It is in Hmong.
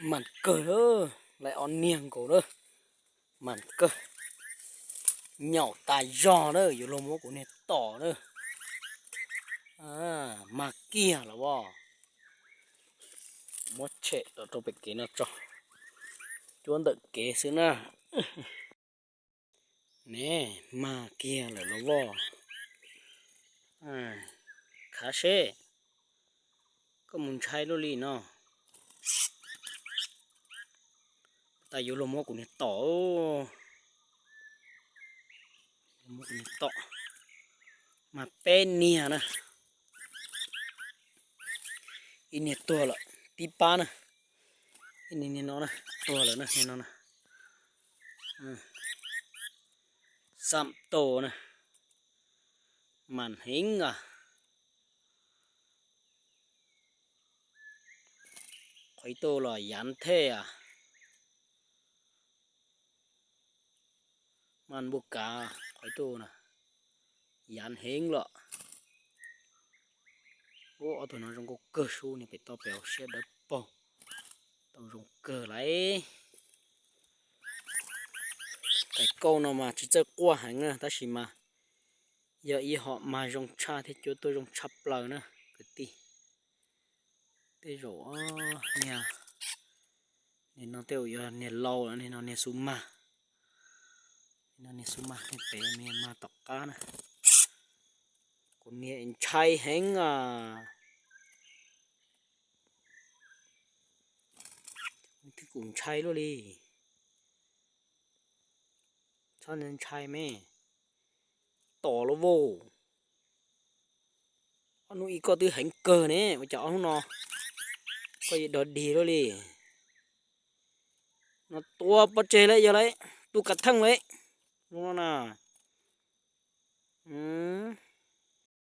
Mas kawg, lawv ob niag nkaus na, mas kawg, nyaum tas zog na, yuav luag muab kuv niag tom na. Mas kiag los as. Muab tshem rau pem kev no tso, cuab ntawm kev xwb na. Ne, mag kiag lawm los as. Khav seb, koj mus ntshai luaj li no. Tas yuav luag muab kuv niag tom, muab kuv niag tom. Mas peb niag na, ib niag tuag lawm, tib pab na, ib niag no na, tuag lawm na, niag no na. Xam tau na, mas heev as. Qhov ib tug los yav thej as. Mas npua kav qhov ib tug na, yav heev lawm. Ua ob tug no zoo nkauj kawg, sub niag pem toj pem hauv siab dawb paug, tau zoo kawg lauj. Tais kauj no mas tsis txawj quaj heev na, tab sis mas yog ib hom mag zoo tshaj thiab cuab tuaj zoo tshaj plaws na kwv tij. Tej zaum niag, niag no tej zaum yog niag laus lawm, niag no niag xub mag. Niag no niag xub mag, niag pem niag mag tom qab na. Kuv niag ntshai heev as. Twb kuv ntshai luaj li. Txhob ntshai me, tom los as. Ob hnub ib koj twb heev kawg ne, ua cas ob hnub no koj yuav dog dig luaj li. No tua pov tseg lawm, yog lawm, tu kav theej lawm. Hnub no na,